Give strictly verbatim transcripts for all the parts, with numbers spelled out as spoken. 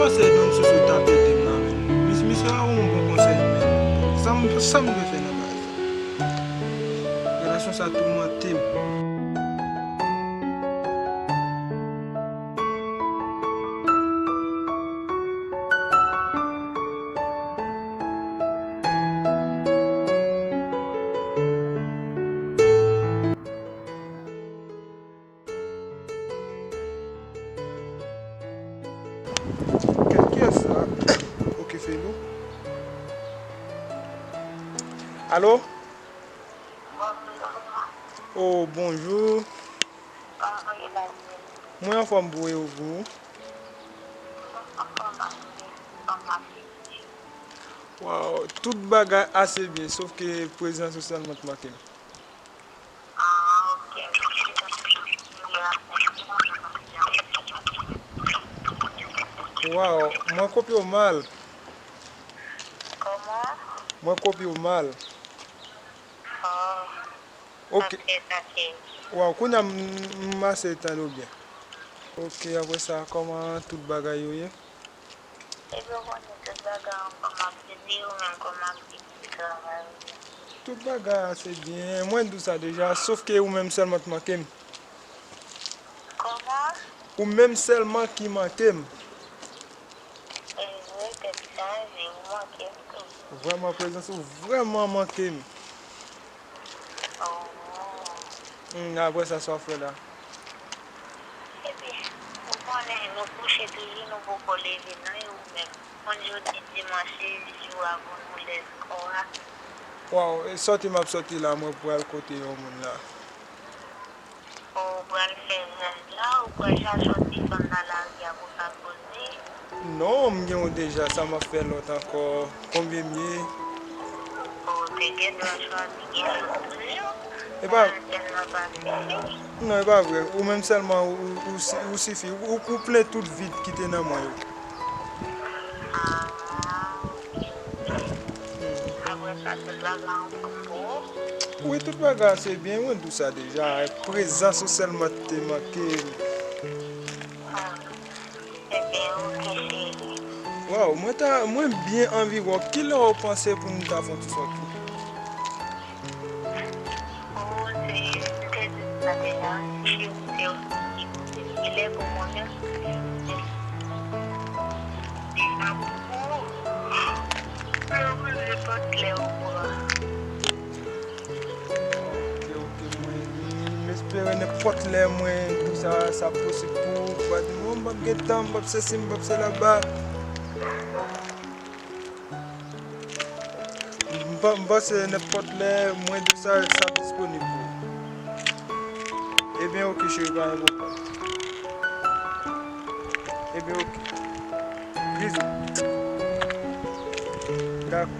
Se Don Soso t ap ede m la, men. Mis-, misye pa ban m bon konsèy, men. Sa m, sa m dwe fè nan bagay sa? Relasyon sa toumante m. Kèt, kiyès sa? Ok, Felou. Alo? Oh, bonjou. Mwen anfòm, pou e ou, pou ou? Waw, tout bagay ase byen, sof ke prezans ou sèlman k manke m. Waw, mwen kopye w mal. Kòman? Mwen kopye w mal. Oh. Ok. Ok, ok. Waw, kounye a m, m ase tande w byen. Ok, apre sa, kòman tout bagay yo ye? Epi w konnen tout bagay anfòm, ap viv, ou menm kòman ap viv ti travay ou? Tout bagay ase byen, mwen di w sa deja, sof ke ou menm sèlman k manke m. Kòman? Ou menm sèlman ki manke m. E vre, tèt chaje, ou manke m tou. Vrèman, prezans ou vrèman manke m. Oh. Hmm, apre sa, sa w fè la? Epi, ou konnen, nou kouche toujou, nou poko leve, non, e ou menm? Konn jodi dimanch, se jou a pou nou lèv kò a. Waw, e sòti m ap sòti la, mwen pral kote yon moun la. Ou pral fè zèl la, ou pral chache yon ti fanm nan lari a pou sa koze? Non, m gen yon deja, sa m ap fè lòt ankò? Konbyen m ye? Ou te gen dwa chwazi gen lòt toujou. E pa... Sa tèlman pa fifi. Non, e pa vre. Ou menm sèlman, ou, ou, ou si-, ou sifi. Ou, ou plen tout vid ki te nan mwen yo. Ah, ok, ok. Apre sa, tout bagay anfòm pou ou? Wi, tout bagay ase byen, mwen di w sa deja. Prezans ou sèlman te manke m. Ah, ebyen, ok, cheri. Waw, mwen ta, mwen byen anvi wè w. Kilè w panse pou nou ta fè yon ti sòti? Oh, se, m te di sa deja, cheri, se yon ti kilè pou mwen menm. Deja pou ou, nenpòt lè ou vle. Ok, ok, mwen, m espere nenpòt lè mwen di w sa, sa posib pou ou. Ou pa di, "Non, m p ap gen tan, m p ap sesi, m p ap sela." M pa-, m panse nenpòt lè mwen di w sa, sa ap disponib pou ou. Ebyen, ok, cheri, pa gen pwoblèm. Ebyen, ok. Bizou. Dakò.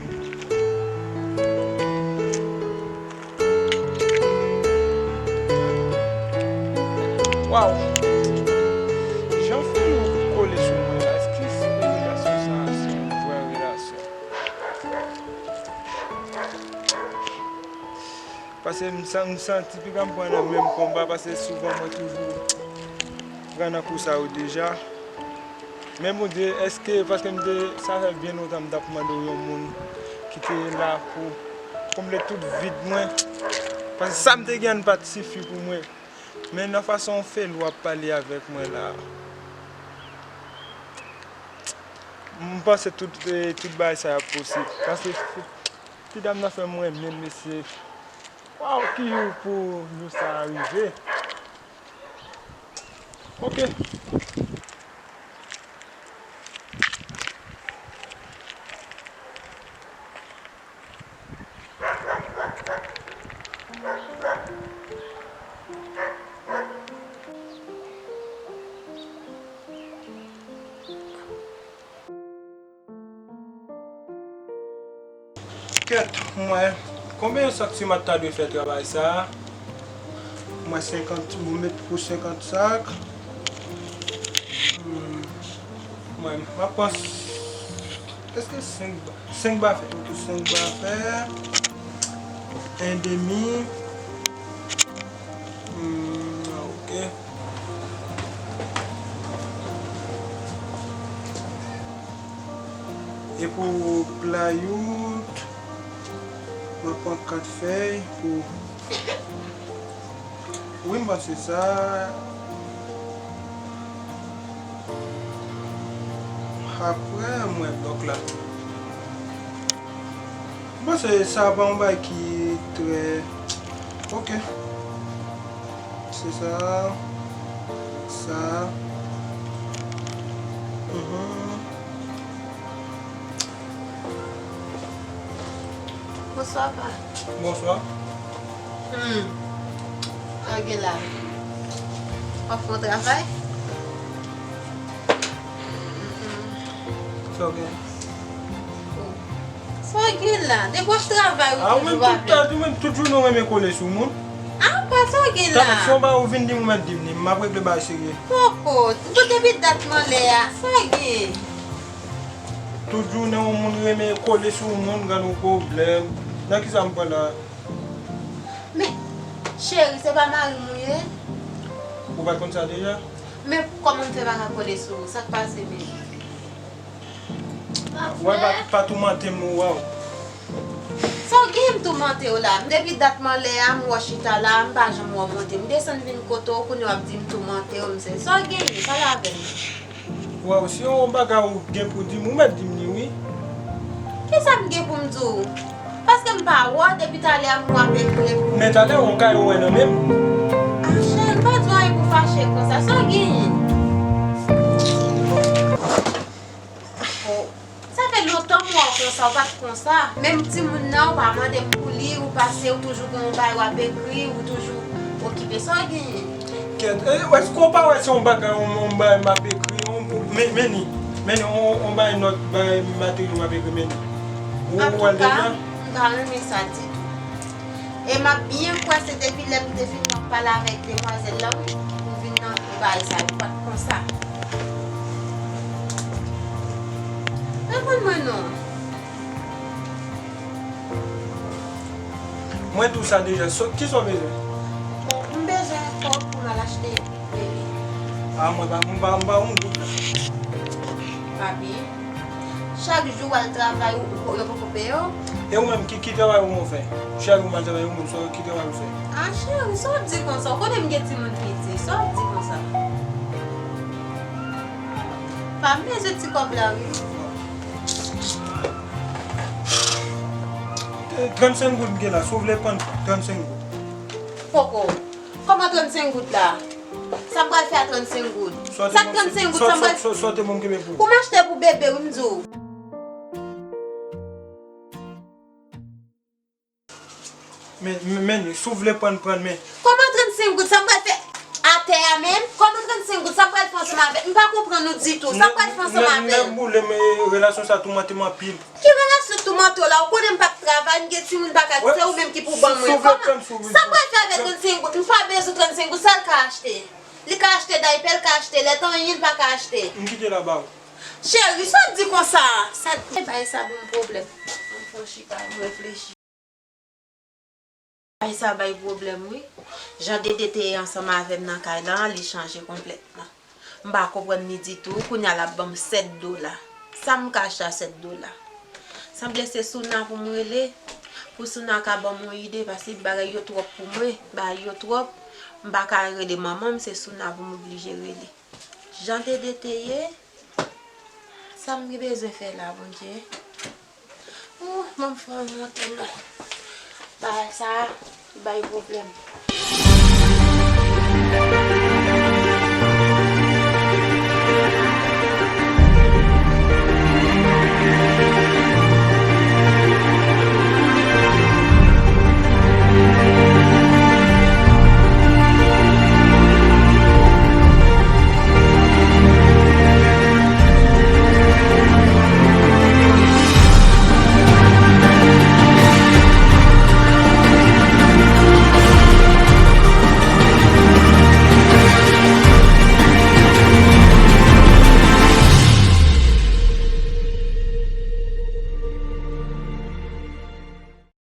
Waw! Jan Felou kole sou mwen la, èske se relasyon sa a se yon vrè relasyon? Paske m san-, m santi piga m pran nan menm konba, paske souvan mwen toujou pran nan kou sa yo deja. Men Bondye, èske, paske m te, sa fè byen lontan m t ap mande w yon moun ki te la pou konble tout vid mwen. Paske sa m te gen an pa t sifi pou mwen. Men nan fason Felou ap pale avèk mwen la, m panse tout, eh, tout bagay sa y ap posib. Paske ti dam nan fè m renmen l, mesye. Waw, ki jou pou jou sa a rive? Ok. Kèt, mwen, konbyen sak simat ta dwe fè travay sa a? Mwen senkant, mwen met pou senkant sak. Hmm, mwen, m ap pran, èske senk ba-, senk ba fè? Ok, senk ba fè. En demi. Hmm, ok. E pou playout, mwen pran kat fèy pou, wi, m panse sa. Apre, mwen blòk la. M panse sa pa yon bagay ki trè, ok. Se sa. Sa. Mhm. Bonswa, pa. Bonswa. Hmm. Sa w gen la? W ap fè yon travay? Sa w gen? Sa w gen la? Depi w ap travay, ou toujou avè m. Ou menm tout jounen w renmen kole sou moun. A, pa sa w gen la? Tanpri, si yon bagay ou vin di m, ou mèt di m li. M ap regle bagay serye. Poko. Depi dat m anlè a. Sa w gen? Tout jounen yon moun renmen kole sou yon moun, gad yon pwoblèm. Nan kisa m pran la? Men, cheri, se pa mari m ou ye? Ou pa t konn sa deja? Men kòman m fè pa ka kole sou ou? Sa k pase menm? Wè, pa, pa toumante m non, waw. Sa w gen m toumante w la? Depi dat m anlè a, m wè w chita la, m pa janm wè w monte. M desann vin kote w, kounye a w ap di m toumante w, m se. Sa w genyen? Pale avè m. Waw, si yon bagay ou gen pou di m, ou mèt di m li, wi. Kisa m gen pou m di w? Paske m pa wè w depi talè a, m w ap ekri pou. Men talè, yon kay ou wè nan men m. A, cheri, m pa di w anyen pou fache konsa. Sa w genyen? Oh. Sa fè lontan m wè w konsa, w pa t konsa. Menm timoun nan, ou pa mande m pou li, ou pase, ou toujou gen yon bagay w ap ekri, ou toujou okipe. Sa w genyen? Kèt, e, èske w pa wè se yon bagay, yon, yon bagay m ap ekri, yon, men, men ni, men ni, yon, yon bagay nòt, bagay materyo m ap ekri, men ni. Ou, ou wè l deja? Antouka, m pa renmen sa ditou. E m ap byen kwè se depi lè m te fin ap pale avèk demwazèl la, wi, pou vin nan bagay sa yo, pa t konsa. Reponn mwen non. Mwen di w sa deja, so, kisa w bezwen? Bon, m bezwen kòb pou m al achte bebe. A, mwen pa, m pa, m pa yon goud la. Papi. Chak jou w al travay, ou, ou, yo poko peye w? E ou menm, ki, ki travay ou fè? Chak jou m al travay, ou menm, sa, ki travay ou fè? A, cheri, sa w ap di konsa? Ou konnen m gen timoun piti, sa w ap di konsa? Pa m bezwen ti kòb la, wi. E, trannsenk goud m gen la, si w vle pran, trannsenk goud. Poko. Kòman trannsenk goud la? Sa m pral fè a trannsenk goud? Sa trannsenk goud, sa m pral. Sòte moun kenbe pou ou. Pou m achte pou bebe, wi, m di w. Men, men, men, si w vle pran, pran, men. Kòman trannsenk goud? Sa m pral fè atè a menm? Kòman trannsenk goud? Sa m pral fè ansanm avè l? M pa konprann ou ditou. Sa m pral fè ansanm avè l? Nèf boule, men relasyon sa toumante m anpil. Ki relasyon toumante w la? Ou konnen m p ap travay, m gen timoun pa ka, se ou menm ki pou ban mwen. Kòman? Sa m pral fè avèk trannsenk goud? M pa bezwen trannsenk goud, sa l ka achte? Li ka achte daypè, l ka achte lèt, anyen l pa ka achte. M kite la ba ou. Cheri, sa w di konsa? Sa bay sa ban m pwoblèm. Ann fè yon chita, m reflechi. Bagay sa bay pwoblèm, wi. Jan Dede te ye ansanm avè m nan kay la, li chanje konplètman. M pa konprann li ditou. Kounye a l ap ban m sèt dola. Sa m ka achte a sèt dola? Sanble se Souna pou m rele. Pou Souna ka ban m yon ide, paske bagay yo twòp pou mwen. Bagay yo twòp. M pa ka rele manman m, se Souna pou m oblije rele. Jan Dede te ye, sa m gen bezwen fè la, Bondye? Ooh, ban m fè yon moute non. Bagay sa a bay pwoblèm.